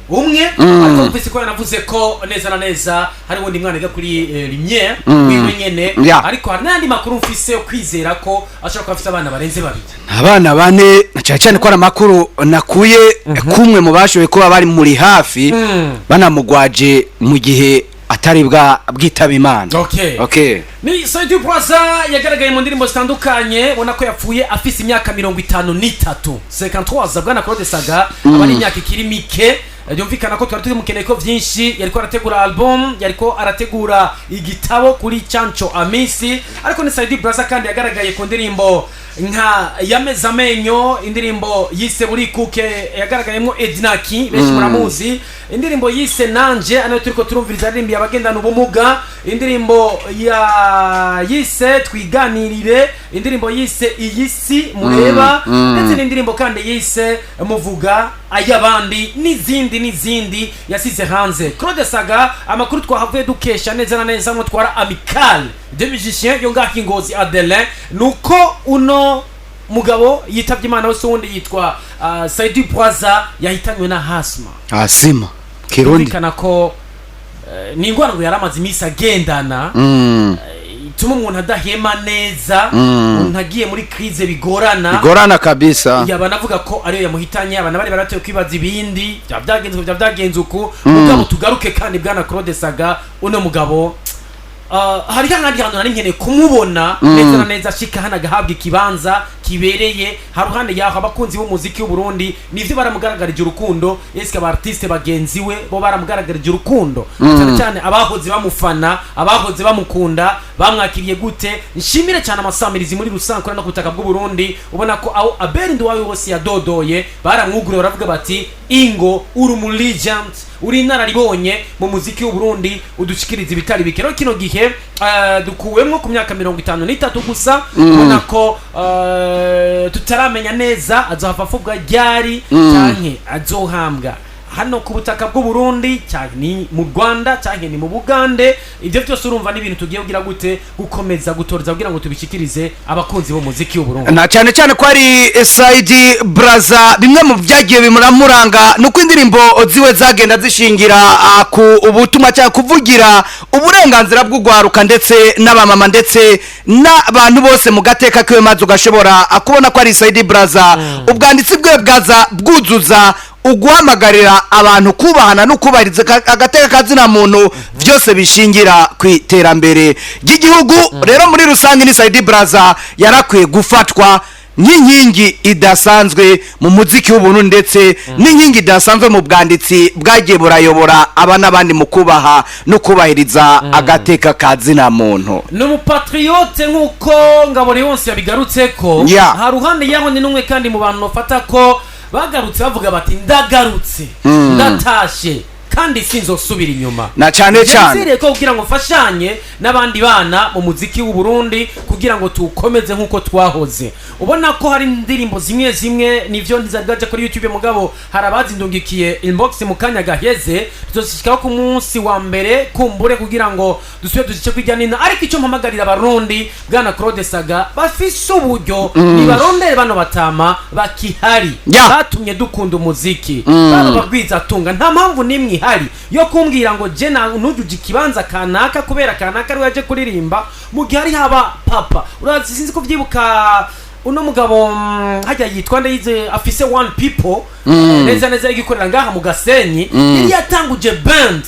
umwe, ariko umvise ko yanavuze ko neza na neza hari uwundi mwana yiga kuri Lumière wiwe nyene. Ariko hari n'andi makuru mfise yo kwizera ko ashobora kuba afise abana barenze babiri. Abana bane, na cyane cyane ko ari amakuru nakuye kumwe mu bashoboye kuba bari muri hafi, banamugwaje mu gihe atari bwa bwitaba Imana. Okay. Ni Saidi Brazza yagaragaye mu ndirimbo zitandukanye, ubona ko yapfuye afise imyaka 53, 53. Bwana Claude Saga, aba ari imyaka ikiri mike. Byumvikana ko twari tumukeneye ko byinshi. Yariko arategura album, yariko arategura igitabo kuri Chancho Amisi. Ariko ni Saidi Brazza kandi yagaragaye ku ndirimbo nka Yameze Amenyo, indirimbo yise Burikuke yagaragayemo Ednaki, benshi muramuzi, indirimbo yise Nanje ariyo turiko turumviriza aririmbiye abagendana ubumuga, indirimbo ya yise Twiganirire, indirimbo yise Iyi si mureba, ndetse n'indirimbo kandi yise Muvuga ay'abandi, n'izindi n'izindi yasize hanze. Claude Saga, amakuru twahavuye dukesha neza na neza ngo twara Amicale de Musiciens yo ngaho i Ngozi Adelin, nuko uno mugabo yitabye Imana wese wundi yitwa Saidi Brazza yahitanywe na asthme. Asima Kirundi. Byumvikana ko ni ingwara ngo yari amaze iminsi agendana, ituma umuntu adahema neza, umuntu agiye muri crise bigorana. Bigorana kabisa. Yaba navuga ko ariyo yamuhitanye, abantu bari barateye kwibaza ibindi byaba byagenze uku, byaba byagenze uku. Mugabo tugaruke kandi, bwana Claude Saga, uno mugabo hariho ahandi hantu nari nkeneye kumubona neza na neza ashika hano agahabwa ikibanza kibereye haruhande yaho abakunzi b'umuziki w'u Burundi nivyo baramugaragarije urukundo. Eske aba artiste bagenzi we bo baramugaragarije urukundo, cyane cyane abahoze bamufana, abahoze bamukunda, bamwakiriye gute? Nshimire cyane amasamirizi muri rusange no ku butaka bw'u Burundi, ubona ko aho Abel Nduwayo wose yadodoye baramwuguriye, baravuga bati: "Ingo uri umu legend, uri inararibonye mu muziki w'u Burundi, udushikiriza ibitari bike." Rero kino gihe dukuwemwo ku myaka 53 gusa, ubona ko tutaramenya neza azohava afubwa ryari canke azohambwa. Hano ku butaka bw'u Burundi, cyane ni mu Rwanda cyane ni mu Bugande. Ibyo byose urumva ni ibintu tugiye kugira gute, gukomeza gutoreza kugira ngo tubishikirize abakunzi b'umuziki w'u Burundi. Na cyane cyane ko ari Saidi Braza, bimwe mu byagiye bimuramuranga ni uko indirimbo ziwe zagenda zishingira ku ubutumwa cyangwa kuvugira uburenganzira bw'ugwaruka ndetse n'abamama ndetse n'abantu bose mu gateka kiwe, maze ugashobora kubona ko ari Saidi Braza ubwanditsi bwe bwaza bwuzuza uguhamagarira abantu kubahana no kubahiriza agateka kazina muntu, byose bishingira ku iterambere ry'igihugu. Rero muri rusange ni Saidi Braza yarakwiye gufatwa nk'inkingi idasanzwe mu muziki w'ubuntu, ndetse n'inkingi idasanzwe mu bwanditsi bwagiye burayobora aba n'abandi mu kubaha no kubahiriza agateka kazina muntu. Ni umupatriote nk'uko Ngabo Leonce yabigarutse ko ha ruhande yaho ni n'umwe kandi mu bantu bafata ko bagarutse bavuga bati: "Ndagarutse, ndatashe kandi sinzosubira inyuma." Na cyane cyane Nizere ko kugira ngo mfashanye n'abandi bana mu muziki w'u Burundi kugira ngo tuwukomeze nk'uko twahoze. Ubona ko hari indirimbo zimwe zimwe nivyo ntizari bwaje kuri YouTube, mugabo hari abazindungikiye inbox mu kanya gaheze. Tuzoshyikaho ku munsi wa mbere kumbure kugira ngo dusubire duzice kwijya nina. Ariko icyo mpamagarira Abarundi, bwana Claude Saga, bafise uburyo, nibarondere bano batama bakihari batumye dukunda umuziki, baba bagwizatunga. Nta mpamvu n'imwe ihari yo kumbwira ngo je nujuje ikibanza kanaka kubera kanaka ariwe yaje kuririmba, mu gihe hari haba papa. Urazi, sinzi kubyibuka, uno mugabo hajya yitwa ndayize, afise One People neza neza igikorera ngaha mu Gasenyi, yari yatanguje band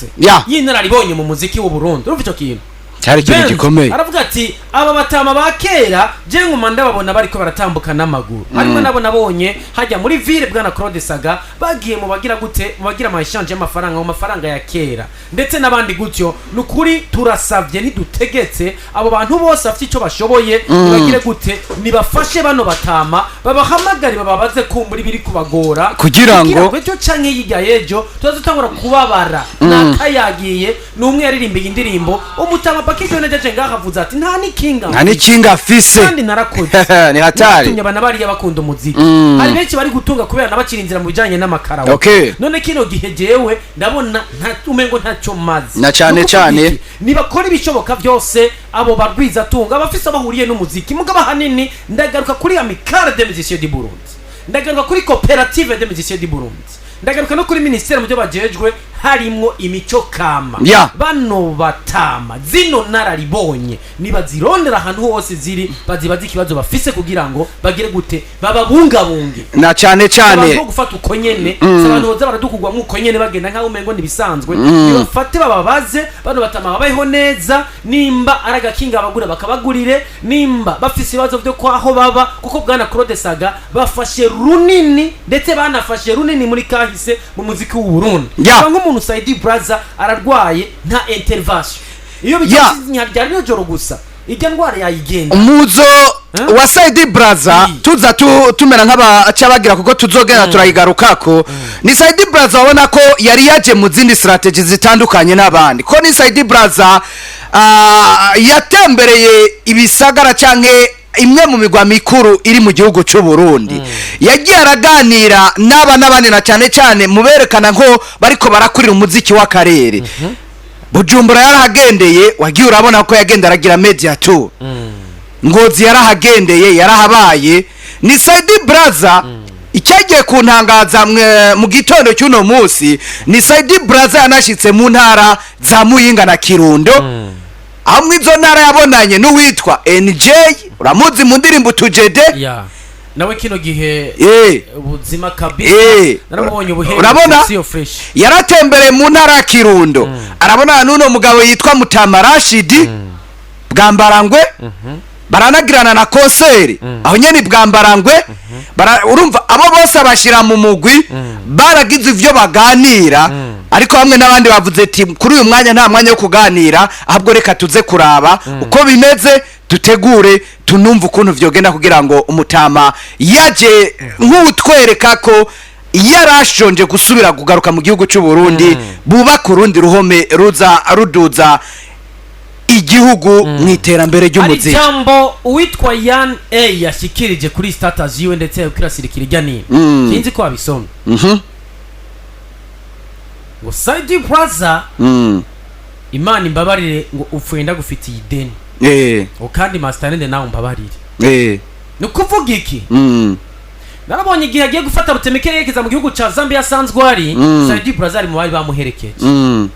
y'inararibonye mu muziki w'u Burundi. Urumva ico kintu cyari ikintu Benz gikomeye. Aravuga ati: "Aba batama ba kera je nguma ndababona bariko baratambuka n'amaguru." Harimo nabo nabonye hajya muri ville, bwana Claude Saga, bagiye mu bagira gute, mu bagira ama échange y'amafaranga, mu mafaranga ya kera, ndetse n'abandi gutyo. Nukuri turasavye, ntidutegetse, abo bantu bose bafite icyo bashoboye nibagire gute, nibafashe bano batama, babahamagare, bababaze kumbura ibiri kubagora Kugira ngo ejo canke hirya y'ejo tuzatangura kubabara nakayagiye n'umwe yaririmbiye indirimbo. Umutama Pakijo nejeje ngaha avuze ati: "Nta n'ikinga Nta n'ikinga afise. kandi narakoze." Ni hatari. Natumye abana bariya bakunda umuziki. Hari benshi bari gutunga kubera nabakiri inzira mu bijanye n'amakarawo. None kino gihe jewe ndabona nta umengo ntacyo mazi. Na cane Nukuvuga cane. iki? Nibakora ibishoboka byose abo barwizatunga abafise bahuriye n'umuziki. Mugabo ahanini ndagaruka kuri Amicale des Musiciens du Burundi, ndagaruka kuri Coopérative des Musiciens du Burundi, ndagaruka no kuri ministère mu byo bajejwe harimwo imico kama. Bano batama, zino nararibonye, nibazirondera ahantu hose ziri, bazibaze ikibazo bafise kugira ngo bagire gute, bababungabunge. Na cane Abantu cane. bo gufata uko nyene, si abantu boza baradukugwamwo uko nyene, bagenda nkaho umengo ntibisanzwe. Nibafate bababaze bano batama babayeho neza, nimba ari agakinga bagura bakabagurire, nimba bafise ibibazo vyo kwaho baba, kuko bwana Claude Saga bafashe runini, ndetse banafashe runini muri kahise mu muziki w'u Burundi. Nk'umuntu Saidi Braza ararwaye, nta intervention iyo bijyanye nijoro gusa, ijya ndwara yayigenda. Umuzo Huh? wa Saidi Braza tuza tumera nk'abaca bagira, kuko tuzogera turayigarukako. Ni Saidi Braza wabona ko yari yaje mu zindi strategy zitandukanye n'abandi, ko ni Saidi Braza yatembereye ibisagara canke imwe mu migwa mikuru iri mu gihugu cy'u Burundi. Yagiye araganira n'aba n'abandi, na cyane cyane mu berekana nko bariko barakurira umuziki w'akarere. Bujumbura yarahagendeye, wagiye urabona ko yagenda aragira media tour. Ngozi yarahagendeye, yarahabaye. Ni Saidi Braza icyagiye kuntangaza mu gitondo cy'uno munsi, ni Saidi Braza yanashyitse mu ntara za Muyinga na Kirundo, aho mu izo ntara yabonanye n'uwitwa NJ, uramuzi mu ndirimbo Tujede. Ya, nawe kino gihe ubuzima kabisa. Naramubonye ubuheru. Urabona? Siyo fresh. Yaratembereye mu ntara ya Kirundo, arabonana n'uno mugabo yitwa Mutama Rashidi Bwambarangwe, baranagirana na concert aho nyene Bwambarangwe. Urumva abo bose abashyira mu mugwi, baragize ivyo baganira. Ariko bamwe n'abandi bavuze ati: "Kuri uyu mwanya nta mwanya wo kuganira, ahubwo reka tuze kuraba uko bimeze, dutegure tunumve ukuntu vyogenda." Kugira ngo umutama yaje nk'utwereka ko yarashonje gusubira kugaruka mu gihugu cy'u Burundi, bubaka urundi ruhome ruza ruduza igihugu mu iterambere Hari ry'umuziki. Ijambo uwitwa Yan A yashikirije kuri status yiwe, ndetse kirasirikira ijya nino, sinzi ko wabisomye. Ngo Saidi Plaza, Imana imbabarire, ngo upfuye ndagufitiye ideni, ngo kandi Masterende nawe umbabarire. Ni ukuvuga iki? Narabonye igihe agiye gufata rutemikere yerekeza mu gihugu ca Zambia asanzwe ari, Saidi Plaza ari mu bari bamuherekeje.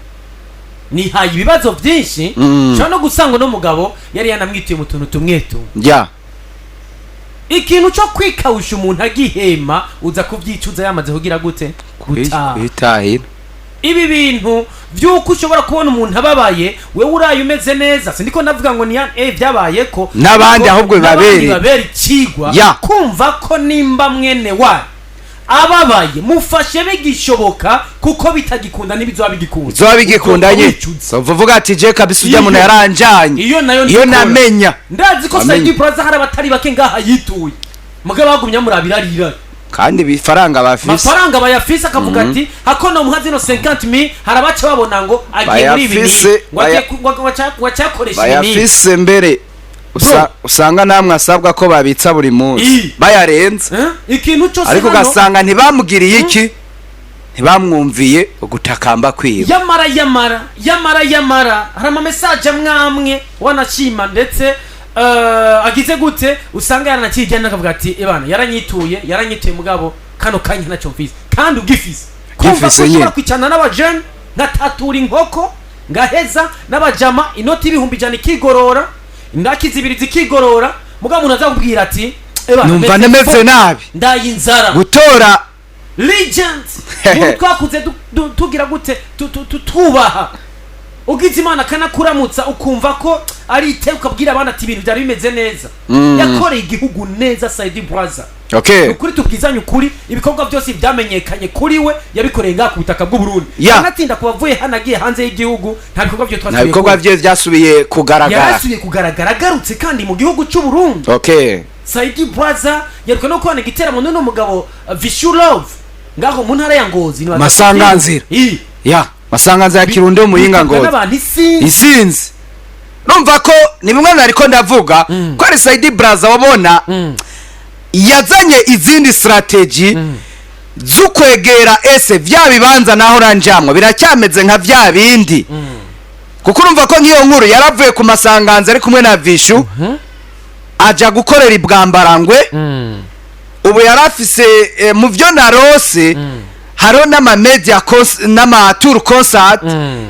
Nihaye ibibazo byinshi. Nshobora no gusanga uno mugabo yari yanamwituye mu tuntu tumwe tumwe. Ikintu cyo kwikawusha umuntu agihema, uza kubyicuza yamaze kugira gute? Gutaha. Kwitahira. Ibi bintu by'uko ushobora kubona umuntu ababaye, wewe uraye umeze neza, sindiko ndavuga ngo ni byabaye ko N'abandi ariko ahubwo n'abandi bibabere. bibabere ikigwa kumva ko nimba mwene wa ababaye, mufashe bigishoboka, kuko bitagikunda ntibizoba bigikunda. Zoba bigikundanye. Wicuza. Uvuga ati: "Je kabisa ujya muntu Iyo- yaranjanye." Iyo nayo iyo ndikora. namenya. Ndazi ko Wamenye. Saidi Plaza hari abatari bake ngaha yituye, mugabo bagumya murabirarira. Kandi ibifaranga bafise. Mafaranga bayafise, akavuga ati hako nomuha zino 50 mille, hari abaca babona ngo agiye muri ibi Bayafise, ngo agiye ngo acakoresha ibi n'ibi. Bayafise mbere usanga namwe asabwa ko babitsa buri munsi bayarenze. Eh? Ikintu cyose Ariko hano, ugasanga ntibamugiriye iki, ntibamwumviye ugutakamba kwiwe. Yamara yamara yamara yamara, hari ama message amwe amwe wanashima, ndetse agize gute, usanga yaranakijyana akavuga ati: "Ebana, yaranyituye, yaranyituye, mugabo kano kanya ntacyo mfise." Kandi ugifise, kumva ko Gifise ushobora nyine. kwicarana n'abajene ngatatura inkoko, ngaheza n'abajama inoti y'100,000 ikigorora, indaki zibiri zikigorora, mugabo umuntu azakubwira ati: "Ebana, Numva meze nemeze nabi. Ndaye inzara." Gutora. Legend, umuntu twakuze tugira gute, tubaha, ugize Imana akanakuramutsa, ukumva ko ari iteka, ukabwira abana ati ibintu byari bimeze neza. Yakoreye igihugu neza Saidi Braza. Ukuri tubwizanye ukuri, ibikorwa byose byamenyekanye kuri we yabikoreye ngaha ku butaka bw'u Burundi. Anatinda kuba avuye hano agiye hanze y'igihugu, nta bikorwa byo Nta twasubiye bikorwa kubona. bye byasubiye kugaragara. Yarasubiye kugaragara agarutse kandi mu gihugu cy'u Burundi. Saidi Braza yaruka no kubona igiteramo n'uno mugabo Vishu Love ngaho mu ntara ya Ngozi. Ni Masanganzira. I. Ya Masanganzira ya Kirundo, Muyinga, Ngozi. N'abantu isinzi. Isinzi. Numva ko ni bimwe nariko ndavuga ko ari Saidi Braza wabona yazanye izindi strategy z'ukwegera ese vya bibanza naho ranjamwo biracyameze nka vya bindi, kuko urumva ko nk'iyo nkuru yaravuye ku Masanganza ari kumwe na Vishu, aja gukorera ibwambarangwe. Ubu yari afise mu byo narose hariho n'ama media n'ama tour concert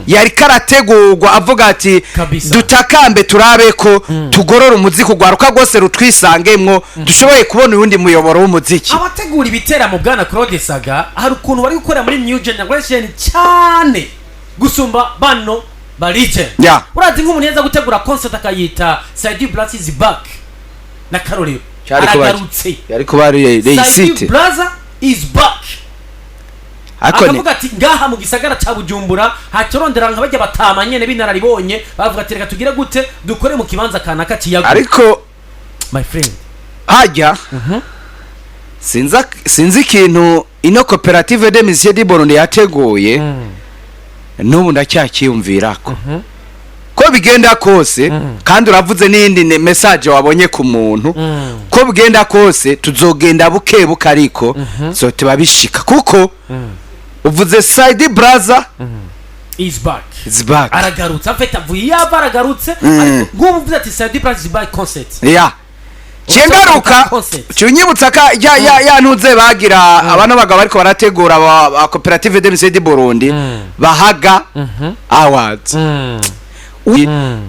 yari karategurwa, avuga ati: "Dutakambe turabe ko tugorora umuziki, ugwaruka rwose rutwisangemwo, dushoboye kubona uwundi muyoboro w'umuziki." Abategura ibiteramo, bwana Claude Saga, hari ukuntu bari gukora muri new generation cyane gusumba bano ba legend. Urazi nk'umuntu yaza gutegura concert akayita "Saidi Braza is back", na karorero Cyari kuba- aragarutse. Yari kuba ari Saidi réussite. Braza is back. Ariko ni Akavuga ati ngaha mu gisagara ca Bujumbura hacorondera nka bajya batama nyene b'inararibonye, bavuga ati: "Reka tugire gute, dukore mu kibanza kanaka kiyaguye." Ariko my friend, hajya sinzi ikintu ino Coopérative des Musiciens du Burundi yateguye, n'ubu ndacyakiyumvirako ko bigenda kose. Kandi uravuze n'iyindi message wabonye ku muntu, ko bigenda kose tuzogenda buke buke, ariko zotiba bishika, kuko uvuze Saidi Braza is back. Is back. Aragarutse afite, avuye iyo ava aragarutse. Ariko nk'ubu uvuze ati "Saidi Braza is back concert". Ya, cengaruka. Concert. Cunyibutsa ka ya ya ya ntuze bagira abana b'abagabo ariko barategura ba Coopérative des Musiciens du Burundi bahaga awards.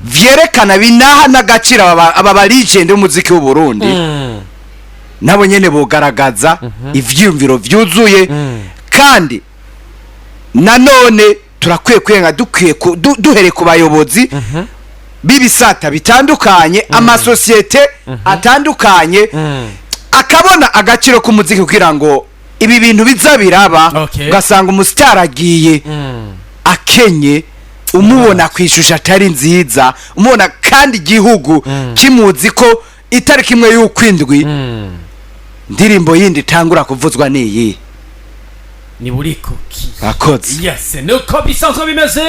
Vyerekana binaha n'agaciro aba ba legend b'umuziki w'u Burundi, nabo nyene bogaragaza ivyiyumviro vyuzuye. Kandi nanone turakwiye kwenga dukwiye duhere ku bayobozi b'ibisata bitandukanye, amasosiyete atandukanye akabona agaciro k'umuziki, kugira ngo ibi bintu biza biraba, ugasanga umusitari agiye akenye, umubona ku ishusho atari nziza, umubona kandi igihugu kimuzi ko itariki imwe y'ukwindwi ndirimbo yindi itangura kuvuzwa niyi. Ni buri kuki. Akoze. Yes, nuko bisanzwe bimeze.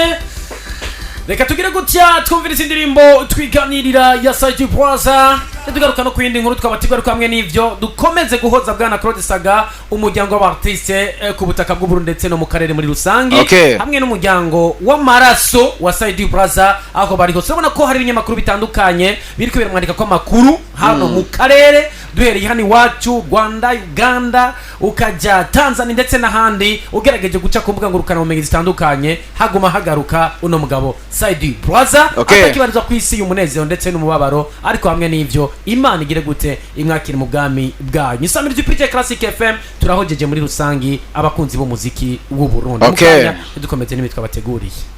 Reka tugire gutya, twumvirize indirimbo twiganirira ya Saidi Brazza, tugaruka no ku yindi nkuru twaba tugaruka hamwe n'ivyo dukomeze guhoza bwana Claude Saga, umuryango w'abartiste ku butaka bw'u Burundi ndetse no mu karere muri rusange, hamwe n'umuryango w'amaraso wa Saidi Brazza aho bari hose. Urabona ko hari ibinyamakuru bitandukanye biriko biramwandika ko amakuru hano mu karere, duhereye hano iwacu Rwanda, Uganda, ukajya Tanzania ndetse n'ahandi. Ugerageje guca ku mbuga ngurukanabumenyi zitandukanye, haguma hagaruka uno mugabo Saidi Brazza, atakibarizwa ku isi y'umunezero ndetse n'umubabaro. Ariko hamwe n'ivyo, Imana igire gute, imwakire mu bwami bwayo. Isamirizi PJ Classic FM, turahojeje muri rusangi abakunzi b'umuziki w'u Burundi. Mu kanya dukomeze n'imitwe bateguriye.